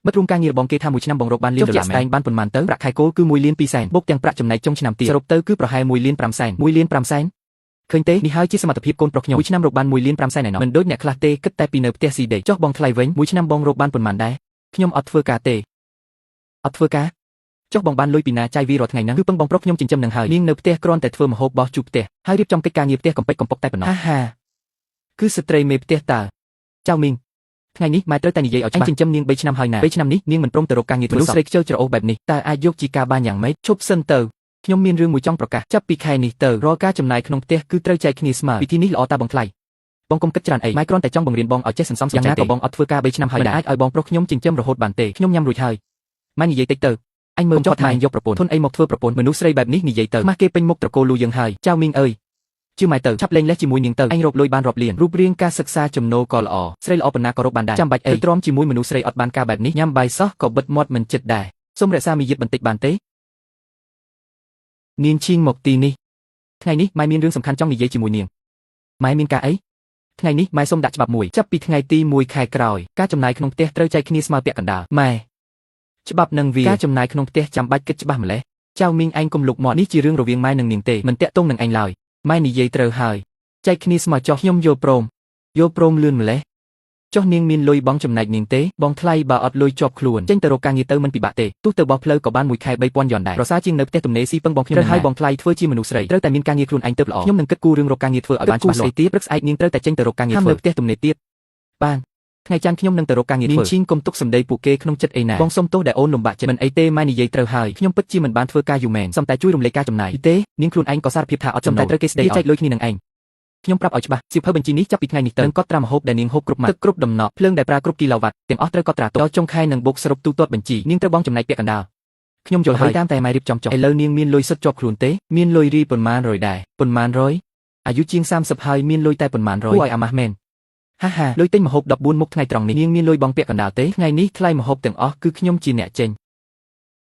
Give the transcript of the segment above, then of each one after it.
មិត្តរួមការងារបងគេថាមួយឆ្នាំបងរកបានលានដុល្លារមែនឯងបានប៉ុន្មានទៅប្រាក់ខែគោលគឺ1លាន2សែនបូកទាំងប្រាក់ចំណែកចុងឆ្នាំទៀតសរុបទៅគឺប្រហែល1លាន5សែន1លាន5សែនឃើញទេនេះហើយជាសមត្ថភាពកូនប្រុសខ្ញុំមួយឆ្នាំរកបាន1លាន5សែនឯណោះមិនដូចអ្នកខ្លះទេគិតតែពីនៅផ្ទះស៊ីដេកចុះបងថ្លៃវិញមួយឆ្នាំបងរកបានប៉ុន្មានដែរខ្ញុំអត់ធ្វើការទេអត់ធ្វើការចុះបងបានលុយពីណាចាយវីរាល់ថ្ងៃហ្នឹងគឺពឹងបងប្រុសខ្ញុំចិញ្ចឹមនឹងហើយនាងនៅផ្ទះគ្រាន់តែធ្វើម្ហូបបោះជូរផ្ទះហើយរៀបចំកិច្ចការងារផ្ទះកំពេចកំពុកតែប៉ុណ្ណោះហាហាគឺស្ត្រីមេផ្ទះតើចៅមីងថ្ងៃនេះម៉ែត្រូវតែនិយាយឲ្យច្បាស់អញចិញ្ចឹមនាង3ឆ្នាំហើយណា3ឆ្នាំនេះនាងមិនព្រមទៅរកការងារធ្វើមនុស្សស្រីខ្ជិលច្រអូសបែបនេះតើអាចយកជាការបានយ៉ាងម៉េចឈប់សិនទៅខ្ញុំមានរឿងមួយចង់ប្រកាសចាប់ពីខែនេះទៅរាល់ការចំណាយក្នុងផ្ទះគឺត្រូវចែកគ្នាស្មើពិធីនេះល្អតាបងថ្លៃបងកុំគិតច្រើនអីម៉ែគ្រាន់តែចង់បង្រៀនបងឲ្យចេះសន្សំសំចៃទេក៏បងអត់ធ្វើការ3ឆ្នាំហើយដែរមិនអាចឲ្យបងប្រុសខ្ញុំចិញ្ចឹមរហូតបានទេខ្ញុំញ៉ាំរួចហើយម៉ែនិយាយតិចទៅអញមើលចុះថាឯងយកប្រពន្ធធនអីមកធ្វើប្រពន្ធមនុស្សស្រីបែបនេះនិយាយទៅម៉ាស់គេពេញមុខត្រកូលលូយើងហើយចៅមីងអើយជឿម៉ែទៅឆាប់លេងលេះជាមួយនាងទៅអញរកលុយបានរាប់លានរូបរាងការសិក្សាចំណូលក៏ល្អស្រីល្អប៉ុណ្ណាក៏រកបានដែរចាំបាច់អីទ្រាំជាមួយមនុស្សស្រីអត់បានការបែបនេះញ៉ាំបាយសោះក៏បិទមាត់មិនចិត្តដែរសូមរក្សាមារយាទបន្តិចបានទេនាងឈៀងមកទីនេះថ្ងៃនេះម៉ែមានរឿងសំខាន់ចង់និយាយជាមួយនាងម៉ែមានការអីថ្ងៃនេះម៉ែសូមដាក់ច្បាប់មួយចាប់ពីថ្ងៃទី1ខែក្រោយការចំណាយក្នុងផ្ទះត្រូវចែកគ្នាស្មើពាក់កណ្ដាលម៉ែច្បាប់នឹងវាការចំណាយក្នុងផ្ទះចាំបាច់គិតច្បាស់ម្ល៉េះចៅមីងឯងកុំលុកមាត់នេះជារឿងរវាងម៉ែនិងនាងទេមិនតាក់ទងនឹងឯងឡើយម៉ែនិយាយត្រូវហើយចែកគ្នាស្មើចុះខ្ញុំយល់ព្រមយល់ព្រមលឿនម្ល៉េះចុះនាងមានលុយបងចំណែកនាងទេបងថ្លៃបើអត់លុយជាប់ខ្លួនចេញទៅរកការងារទៅមិនពិបាកទេទោះទៅបោះផ្លូវក៏បានមួយខែ3000យ៉នដែរប្រសើរជាងនៅផ្ទះទំនេរស៊ីពឹងបងខ្ញុំត្រូវឲ្យបងថ្លៃធ្វើជាមនុស្សស្រីត្រូវតែមានការងារខ្លួនឯងទៅល្អខ្ញុំនឹងគិតគូររឿងរកការងារធ្វើឲ្យបានច្បាស់លាស់ទៀតព្រឹកស្អែកនាងត្រូវតែចេញទៅរកការងារធ្វើនៅផ្ទះទំនេរទៀតបានថ្ងៃច័ន្ទខ្ញុំនឹងទៅរកការងារធ្វើនាងឈីងកុំទុកសម្ដីពួកគេក្នុងចិត្តអីណាបងសុំទោសដែលអូនលំបាកចិត្តមិនអីទេម៉ែនិយាយត្រូវហើយខ្ញុំពិតជាមិនបានធ្វើការយូរមែនសុំតែជួយរំលែកការចំណាយទេនាងខ្លួនឯងក៏សារភាពថាអត់ចំណូលតែត្រូវគេស្ដីឲ្យចែកលុយគ្នានឹងឯងខ្ញុំប្រាប់ឲ្យច្បាស់សៀវភៅបញ្ជីនេះចាប់ពីថ្ងៃនេះទៅនឹងកត់ត្រាម្ហូបដែលនាងហូបគ្រប់ម៉ាត់ទឹកគ្រប់ដំណក់ភ្លើងដែលប្រើគ្រប់គីឡូវ៉ាត់ទាំងអស់ត្រូវកត់ត្រាទុកដល់ចុងខែនឹងបូកសរុបទូទាត់បញ្ជីនាងត្រូវបង់ចំណែកពាក់កណ្ដាលខ្ញុំយល់ហើយតាមតែម៉ែរៀបចំចុះឥឡូវនាងមានលុយសុទ្ធជាប់ខ្លួនទេមានលុយរីប៉ុន្មានរយដែរប៉ុន្មានរយអាយុជាង30ហើយមានលុយតែប៉ុន្មានរយគួរឲ្យអាម៉ាស់មែនហាហាលុយទិញម្ហូប14មុខថ្ងៃត្រង់នេះនាងមានលុយបង់ពាក់កណ្ដាលទេថ្ងៃនេះថ្លៃម្ហូបទាំងអស់គឺខ្ញុំជាអ្នកចេញ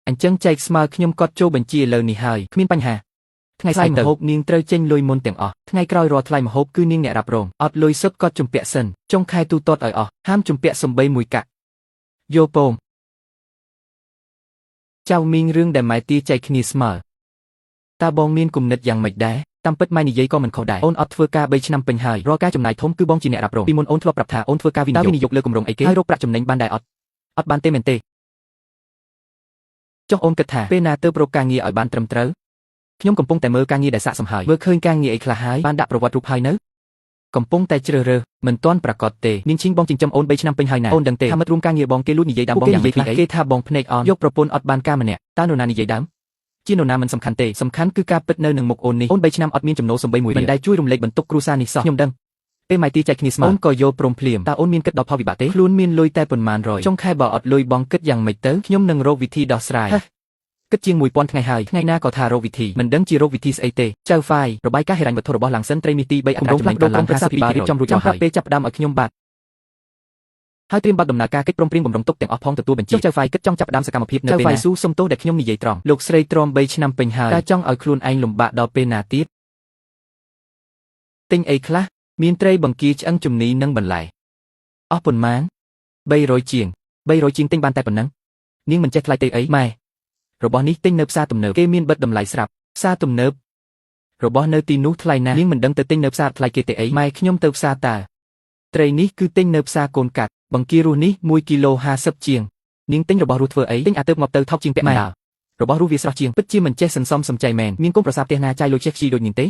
អញ្ចឹងចែកស្មើខ្ញុំកត់ចូលបញ្ជីឥឡូវនេះហើយគ្មានបញ្ហាថ្ងៃស្អែកម្ហូបនាងត្រូវចេញលុយមុនទាំងអស់ថ្ងៃក្រោយរាល់ថ្លៃម្ហូបគឺនាងអ្នករ៉ាប់រងអត់លុយសុទ្ធកត់ជំពាក់សិនចុងខែទូទាត់ឲ្យអស់ហាមជំពាក់សំបីមួយកាក់យោពងចៅមីងរឿងដែលម៉ែទាចែកគ្នាស្មើតើបងមានគំនិតយ៉ាងម៉េចដែរតាមពិតម៉ែនិយាយក៏មិនខុសដែរអូនអត់ធ្វើការ3ឆ្នាំពេញហើយរាល់ការចំណាយធំគឺបងជាអ្នករ៉ាប់រងពីមុនអូនធ្លាប់ប្រាប់ថាអូនធ្វើការវិនិយោគតើវិនិយោគលើគម្រោងអីគេហើយរកប្រាក់ចំណេញបានដែរអត់អត់បានទេមែនទេចុះអូនគិតថាពេលណាទើបរកការងារឲ្យបានត្រឹមត្រូវខ្ញុំកំពុងតែមើលការងារដែលស័ក្តិសមហើយមើលឃើញការងារអីខ្លះហើយបានដាក់ប្រវត្តិរូបហើយនៅកំពុងតែជ្រើសរើសមិនទាន់ប្រកាសទេនាងឈីងបងចិញ្ចឹមអូន3ឆ្នាំពេញហើយណាអូនដឹងទេថាមិត្តរួមការងារបងគេលួចនិយាយដើមបងយ៉ាងម៉េចខ្លះគេថាបងភ្នែកអន់យកប្រពន្ធអត់បានការម្នាក់តើនរណានិយាយដើមជានរណាមិនសំខាន់ទេសំខាន់គឺការពិតនៅនឹងមុខអូននេះអូន3ឆ្នាំអត់មានចំណូលសំបីមួយរៀលមិនដែលជួយរំលែកបន្ទុកគ្រួសារនេះសោះខ្ញុំដឹងពេលម៉ែទីចែកគ្នាស្មើអូនក៏យល់ព្រមភ្លាមតើអូនមានគិតដល់ផលវិបាកទេខ្លួនមានលុយតែប៉ុន្មានរយចុងខែបើអត់លុយបងគិតយ៉ាងម៉េចទៅខ្ញុំនឹងរកវិធីដោះស្រាយគិតជាង1000ថ្ងៃហើយថ្ងៃណាក៏ថារកវិធីមិនដឹងជារកវិធីស្អីទេចៅហ្វាយរបាយការណ៍ហិរញ្ញវត្ថុរបស់ឡាំងសិនត្រីមាសទី3អត្រាចំណេញកើនឡើង52%រៀបចំរួចរាល់ហើយពេលចាប់ផ្ដើមឲ្យខ្ញុំបាទហើយត្រៀមបើកដំណើរការកិច្ចព្រមព្រៀងបំរុងទុកទាំងអស់ផងទទួលបញ្ជាចៅហ្វាយគិតចង់ចាប់ផ្ដើមសកម្មភាពនៅពេលណាចៅហ្វាយស៊ូសុំទោសដែលខ្ញុំនិយាយត្រង់លោកស្រីទ្រាំ3ឆ្នាំពេញហើយតើចង់ឲ្យខ្លួនឯងលំបាកដល់ពេលណាទៀតទិញអីខ្លះមានត្រីបង្គាឆ្អឹងជំនីនិងបន្លែអស់ប៉ុន្មាន300ជាង300ជាងទិញបានតែប៉ុណ្ណឹងនាងមិនចេះថ្លៃទេអីម៉ែរបស់នេះទិញនៅផ្សារទំនើបគេមានបិទតម្លៃស្រាប់ផ្សារទំនើបរបស់នៅទីនោះថ្លៃណាស់នាងមិនដឹងទៅទិញនៅផ្សារថ្លៃគេទេអីម៉ែខ្ញុំទៅផ្សារតើត្រីនេះគឺទិញនៅផ្សារកូនកាត់បង្គារស់នេះ1គីឡូ50ជាងនាងទិញរបស់រស់ធ្វើអីទិញអាទើបមកទៅថោកជាងពាក់កណ្ដាលរបស់រស់វាស្រស់ជាងពិតជាមិនចេះសន្សំសំចៃមែនមានកុំប្រសាផ្ទះណាចាយលុយចេះខ្ជីដូចនាងទេ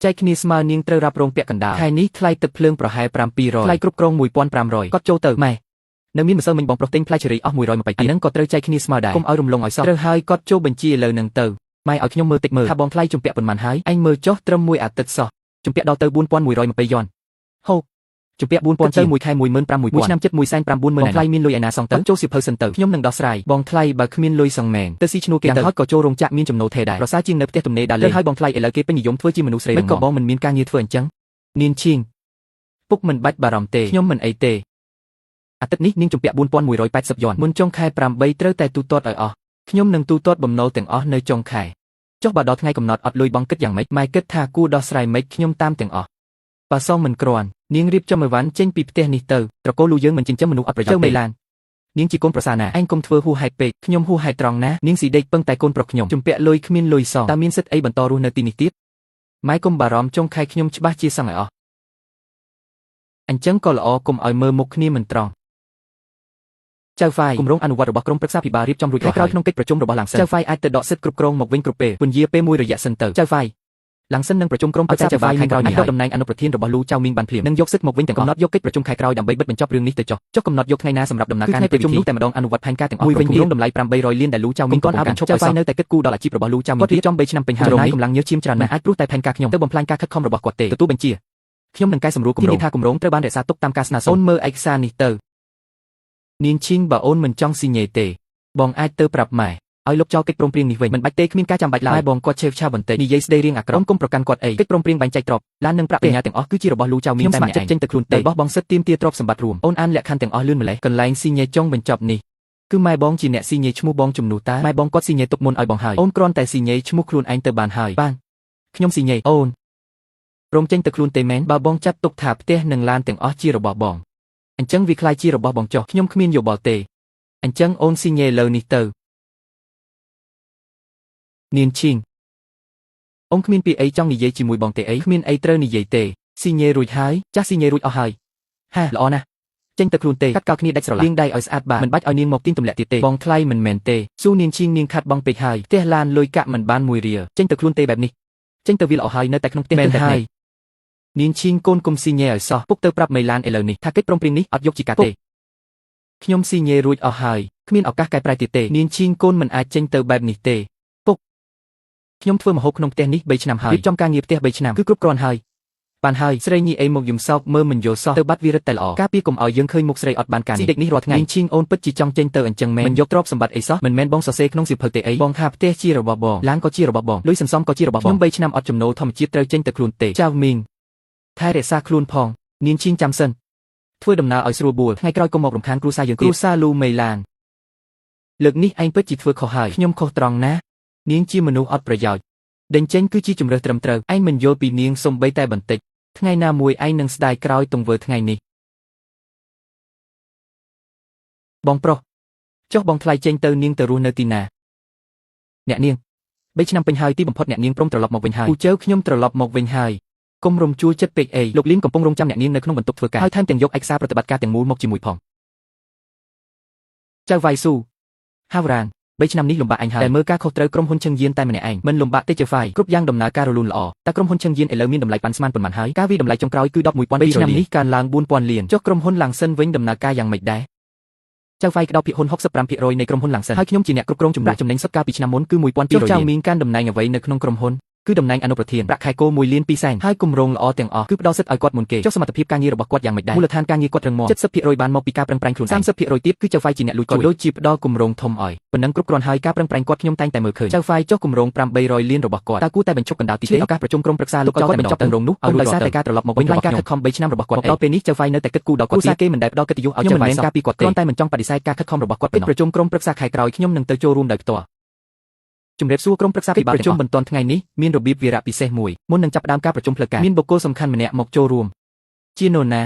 ចែកគ្នាស្មើនាងត្រូវរ៉ាប់រងពាក់កណ្ដាលខែនេះថ្លៃទឹកភ្លើងប្រហែល700ថ្លៃគ្រប់គ្រង1500គាត់ចូលទៅម៉ែនៅមានម្សិលមិញបងប្រុសទិញផ្លែឈើរីអស់120ទៀតហ្នឹងក៏ត្រូវចែកគ្នាស្មើដែរកុំឲ្យរំលងឲ្យសោះត្រូវហើយគាត់ចូលបញ្ជីឥឡូវហ្នឹងទៅម៉ែឲ្យខ្ញុំមើលតិចមើលថាបងថ្លៃជំពាក់ប៉ុន្មានហើយឯងមើលចុះត្រឹមមួយអាទិត្យសោះជំពាក់ដល់ទៅ4120យ៉នហូជំពាក់4000ទៅមួយខែ15000មួយឆ្នាំចិត្ត190,000បងថ្លៃមានលុយឯណាសងទៅចូលសៀវភៅសិនទៅខ្ញុំនឹងដោះស្រាយបងថ្លៃបើគ្មានលុយសងមែនទៅស៊ីឈ្នួលគេទៅយ៉ាងហោចក៏ចូលរោងចក្រមានចំណូលថេដែរប្រសើរជាងនៅផ្ទះទំនេរដើរលេងហើយបងថ្លៃឥឡូវគេពេញនិយមធ្វើជាមនុស្សស្រីមិនក៏បងមិនមានការងារធ្វើអញ្ចឹងនាងឈៀងពុកមិនបាច់បារម្ភទេខ្ញុំមិនអីទេអាទិត្យនេះនាងជំពាក់4180យ៉នមុនចុងខែ8ត្រូវតែទូទាត់ឲ្យអស់ខ្ញុំនឹងទូទាត់បំណុលទាំងអស់នៅចុងខែចុះបើដល់ថ្ងៃកំណត់អត់លុយបងគិតយ៉ាងម៉េចម៉ែគិតថាគួរដោះស្រាយម៉េចខ្ញុំតាមទាំងអស់បើសងមិនគ្រាន់នាងរៀបចំអីវ៉ាន់ចេញពីផ្ទះនេះទៅត្រកូលលូយើងមិនចិញ្ចឹមមនុស្សអត់ប្រយោជន៍ទេចៅមេឡាន នាងជាកូនប្រសាណាឯងកុំធ្វើហួសហេតុពេកខ្ញុំហួសហេតុត្រង់ណានាងស៊ីដេកពឹងតែកូនប្រុសខ្ញុំជំពាក់លុយគ្មានលុយសងតើមានសិទ្ធិអីបន្តរស់នៅទីនេះទៀតម៉ែកុំបារម្ភចុងខែខ្ញុំច្បាស់ជាសងឲ្យអស់អញ្ចឹងក៏ល្អកុំឲ្យមើលមុខគ្នាមិនត្រង់ចៅហ្វាយគម្រោងអនុវត្តរបស់ក្រុមប្រឹក្សាភិបាលរៀបចំរួចរាល់ហើយក្នុងកិច្ចប្រជុំរបស់ឡាំងសិនចៅហ្វាយអាចទៅដកសិទ្ធិគ្រប់គ្រងមកវិញគ្រប់ពេលពន្យាពេលមួយរយៈសិនទៅចៅហ្វាយឡាំងសិននឹងប្រជុំក្រុមប្រឹក្សាភិបាលខែក្រោយនេះដកតំណែងអនុប្រធានរបស់លូចៅមីងបានភ្លាមនឹងយកសិទ្ធិមកវិញទាំងកំណត់យកកិច្ចប្រជុំខែក្រោយដើម្បីបិទបញ្ចប់រឿងនេះទៅចុះចុះកំណត់យកថ្ងៃណាសម្រាប់ដំណើរការប្រជុំនោះតែម្ដងអនុវត្តផែនការទាំងអស់មួយវិញគម្រោងតម្លៃ800លានដែលលូចៅមីងគាត់ឲ្យបញ្ឈប់ចៅហ្វាយនៅតែគិតគូរដល់អាជីពរបស់លូចៅមីងគាត់រៀបចំ3ឆ្នាំពេញហើយចំណាយកម្លាំងញើសឈាមច្រើនណាស់អាចព្រោះតែផែនការខ្ញុំទៅបំផ្លាញការខិតខំរបស់គាត់ទេទទួលបញ្ជាខ្ញុំនឹងកែសម្រួលគម្រោងថាគម្រោងត្រូវបានរក្សាទុកតាមការស្នើសុំអូនមើលឯកសារនេះទៅនាងឈីងបើអូនមិនចង់ស៊ីញ៉េទេបងអាចទៅប្រាប់ម៉ែឲ្យលុបចោលកិច្ចព្រមព្រៀងនេះវិញមិនបាច់ទេគ្មានការចាំបាច់ឡើយម៉ែបងគាត់ឆេវឆាវបន្តិចនិយាយស្ដីរៀងអាក្រក់អូនគុំប្រកាន់គាត់អីកិច្ចព្រមព្រៀងបែងចែកទ្រព្យឡាននិងប្រាក់បញ្ញើទាំងអស់គឺជារបស់លូចៅមីងតែម្នាក់ឯងចេញទៅខ្លួនទេបោះបង់សិទ្ធិទាមទារទ្រព្យសម្បត្តិរួមអូនអានលក្ខខណ្ឌទាំងអស់លឿនម្លេះកន្លែងស៊ីញ៉េចុងបញ្ចប់នេះគឺម៉ែបងជាអ្នកស៊ីញ៉េឈ្មោះបងជំនួសតាម៉ែបងគាត់ស៊ីញ៉េទុកមុនឲ្យបងហើយអូនគ្រាន់តែស៊ីញ៉េឈ្មោះខ្លួនឯងទៅបានហើយបានខ្ញុំស៊ីញ៉េអូនព្រមចេញទៅខ្លួនទេមែនបើបងចាត់ទុកថាផ្ទះនិងឡានទាំងអស់ជារបស់បងអញ្ចឹងវាក្លាយជារបស់បងចុះខ្ញុំគ្មានយោបល់ទេអញ្ចឹងអូនស៊ីញ៉េលើនេះទៅនាងឈីងអូនគ្មានពីអីចង់និយាយជាមួយបងទេអីគ្មានអីត្រូវនិយាយទេស៊ីញ៉េរួចហើយចាស់ស៊ីញ៉េរួចអស់ហើយហាល្អណាស់ចេញទៅខ្លួនទេកាត់កោគ្នាដាច់ស្រឡះលាងដៃឲ្យស្អាតបាទមិនបាច់ឲ្យនាងមកទាញទម្លាក់ទៀតទេបងថ្លៃមិនមែនទេស៊ូនាងឈីងនាងខាត់បងពេកហើយផ្ទះឡានលុយកាក់មិនបានមួយរៀលចេញទៅខ្លួនទេបែបនេះចេញទៅវាល្អហើយនៅតែក្នុងផ្ទះមែនហើយនាងឈីងកូនគុំស៊ីញ៉េឲ្យសោះពុកទៅប្រាប់មេឡានឥឡូវនេះថាកិច្ចព្រមព្រៀងនេះអត់យកជាការទេខ្ញុំស៊ីញ៉េរួចអស់ហើយគ្មានឱកាសកែប្រែទៀតទេនាងឈីងកូនមិនអាចចេញទៅបែបនេះទេពុកខ្ញុំធ្វើម្ហូបក្នុងផ្ទះនេះ3ឆ្នាំហើយរៀបចំការងារផ្ទះ3ឆ្នាំគឺគ្រប់គ្រាន់ហើយបានហើយស្រីញីអីមកយំសោកមើលមិនយល់សោះទៅបាត់វារឹតតែល្អការពារកុំឲ្យយើងឃើញមុខស្រីអត់បានការនេះស៊ីដេកនេះរាល់ថ្ងៃនាងឈីងអូនពិតជាចង់ចេញទៅអញ្ចឹងមែនមិនយកទ្រព្យសម្បត្តិអីសោះមិនមែនបងសរសេរក្នុងសៀវភៅទេអីបងថាផ្ទះជារបស់បងឡានក៏ជារបស់បងលុយសន្សំក៏ជារបស់បងខ្ញុំ3ឆ្នាំអត់ចំណូលធម្មជាតិត្រូវចេញទៅខ្លួនទេចៅមីងថែរក្សាខ្លួនផងនាងឈីងចាំសិនធ្វើដំណើរឲ្យស្រួលបួលថ្ងៃក្រោយកុំមករំខានគ្រួសារយើងទៀតគ្រួសារលូមេឡានលើកនេះឯងពិតជាធ្វើខុសហើយខ្ញុំខុសត្រង់ណានាងជាមនុស្សអត់ប្រយោជន៍ដេញចេញគឺជាជំរើសត្រឹមត្រូវឯងមិនយល់ពីនាងសំបីតែបន្តិចថ្ងៃណាមួយឯងនឹងស្ដាយក្រោយទង្វើថ្ងៃនេះបងប្រុសចុះបងថ្លៃចេញទៅនាងទៅរស់នៅទីណាអ្នកនាង3ឆ្នាំពេញហើយទីបំផុតអ្នកនាងព្រមត្រឡប់មកវិញហើយពូជើខ្ញុំត្រឡប់មកវិញហើយកុំរំជួលចិត្តពេកអីលោកលៀនកំពុងរងចាំអ្នកនាងនៅក្នុងបន្ទប់ធ្វើការហើយថែមទាំងយកឯកសារប្រតិបត្តិការទាំងមូលមកជាមួយផងចៅវ៉ៃស៊ូហាវរ៉ាន3ឆ្នាំនេះលំបាកអញហើយតែមើលការខុសត្រូវក្រុមហ៊ុនឈឹងយៀនតែម្នាក់ឯងមិនលំបាកទេចៅហ្វាយគ្រប់យ៉ាងដំណើរការរលូនល្អតែក្រុមហ៊ុនឈឹងយៀនឥឡូវមានតម្លៃប៉ាន់ស្មានប៉ុន្មានហើយការវិតម្លៃចុងក្រោយគឺ11200ឆ្នាំនេះកើនឡើង4000លានចុះក្រុមហ៊ុនឡាំងសិនវិញដំណើរការយ៉ាងម៉េចដែរចៅហ្វាយក្តោបភាគហ៊ុន65%នៃក្រុមហ៊ុនឡាំងសិនហើយខ្ញុំជាអ្នកគ្រប់គ្រងចំណេញសុទ្ធកាលពីឆ្នាំមុនគឺ1200លានចុះចៅមីងកាន់តំណែងអ្វីនៅក្នុងក្រុមហ៊ុនគឺតំណែងអនុប្រធានប្រាក់ខែគោ1លាន2សែនហើយគម្រោងល្អទាំងអស់គឺផ្ដល់សិទ្ធិឲ្យគាត់មុនគេចុះសមត្ថភាពការងាររបស់គាត់យ៉ាងម៉េចដែរមូលដ្ឋានការងារគាត់រឹងមាំ70%បានមកពីការប្រឹងប្រែងខ្លួនឯង30%ទៀតគឺចៅហ្វាយជាអ្នកលួចជួយក៏ដូចជាផ្ដល់គម្រោងធំឲ្យប៉ុណ្ណឹងគ្រប់គ្រាន់ហើយការប្រឹងប្រែងគាត់ខ្ញុំតែងតែមើលឃើញចៅហ្វាយចុះគម្រោង800លានរបស់គាត់តើគួរតែបញ្ឈប់កណ្ដាលទីទេឱកាសប្រជុំក្រុមប្រឹក្សាលោកចោលតែបញ្ចប់គម្រោងនោះឲ្យដោយសារតែការត្រឡប់មកវិញការខិតខំ3ឆ្នាំរបស់គាត់ដល់ពេលនេះចៅហ្វាយនៅតែគិតគូរដល់គាត់គ្រួសារគេមិនដែលផ្ដល់កិត្តិយសឲ្យចៅហ្វាយការពីគាត់ទេគ្រាន់តែមិនចង់បដិសេធការខិតខំរបស់គាត់ប្រជុំក្រុមប្រឹក្សាខែក្រោយខ្ញុំនឹងទៅចូលរួមដោយផ្ទាល់ជំរាបសួរក្រុមប្រឹក្សាភិបាលប្រជុំបន្ទាន់ថ្ងៃនេះមានរបៀបវារៈពិសេសមួយមុននឹងចាប់ផ្ដើមការប្រជុំផ្លូវការមានបុគ្គលសំខាន់ម្នាក់មកចូលរួមជានរណា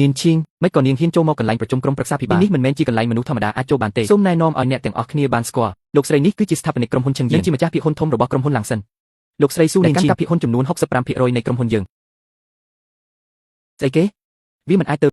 នាងឈីងមិនក៏នាងហ៊ានចូលមកកន្លែងប្រជុំក្រុមប្រឹក្សាភិបាលនេះមិនមែនជាកន្លែងមនុស្សធម្មតាអាចចូលបានទេសូមណែនាំឲ្យអ្នកទាំងអស់គ្នាបានស្គាល់លោកស្រីនេះគឺជាស្ថាបនិកក្រុមហ៊ុនឈឹងយៀននិងជាម្ចាស់ភាគហ៊ុនធំរបស់ក្រុមហ៊ុនឡាំងសិនលោកស្រីស៊ូនាងឈីងកាន់កាប់ភាគហ៊ុនចំនួន65%នៃក្រុមហ៊ុនយើងស្អីគេវាមិនអាចទៅ